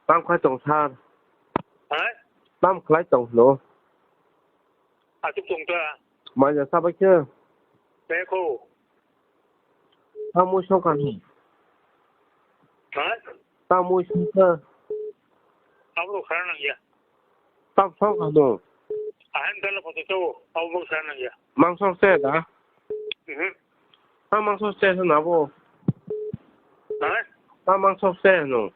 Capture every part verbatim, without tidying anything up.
Tam khlai tong sir? Ha? Tam khlai tong hino? Aswk tong ta? Manya sabai khe? Tei kho. Tam mui song kha hino? Ha? Tam mui song kha? Abo khara nang ya. Tam song kha hino? Ahan dala photo to, abo khara nang ya. Mangso se da? Mhm. Ta mangso se hwno abo. Ha? Ta mangso se hwno.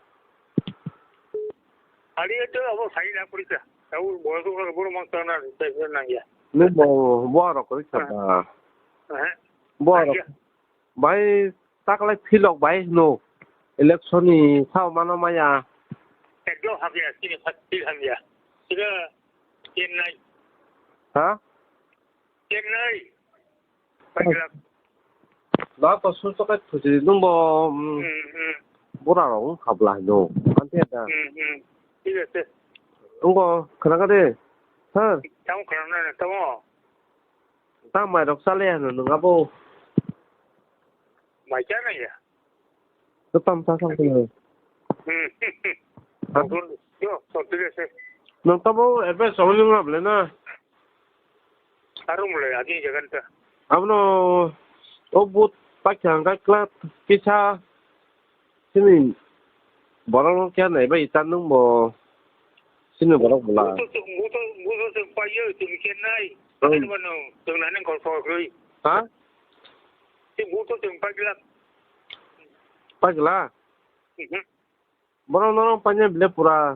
Ari to abo sai na puri ka. Abo bo to ko boro mangso na sai na ya. Ni bo bo ro ko sa ba. Ha? Bo ro. Nang ya. Bai taklai philok bai hwno. Election ni sao mano maya. Ekdom hamya, sini phat phil hamya. Sini Chennai. Ha? Chennai. Pailak. Ba ko sun to kai thuji nung bo, mm, Hmm, hmm. Bura rok wng kha bwla hino. Ante da. Hmm, hmm. Thik ase. Wng bo khwna kha de. Sir. Tamo khwna na tamo. Ta mai rok chale hino nung abo. Mai cha na ya. Kwtam sa sang khe. Hmm. Ha? Yo, so thik ase. Nwng tamo advice rok nung rap le na. Aro mole agi jagan ta. Abono o but pakya hangka kla kisa sini borok no kya nai bai ta nung bo sini borok bwla. Buto, buto, buto se payo, tumi kya nai. Hmm. Ano bano, tumi nani kol kol kroi. Ha? Si buto tumi pagla. Pagla? Mhm. Borok norok paina bile pura.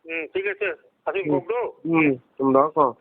Hmm, thik ase. Aswk Hmm. kok do? Hmm, tum da ko.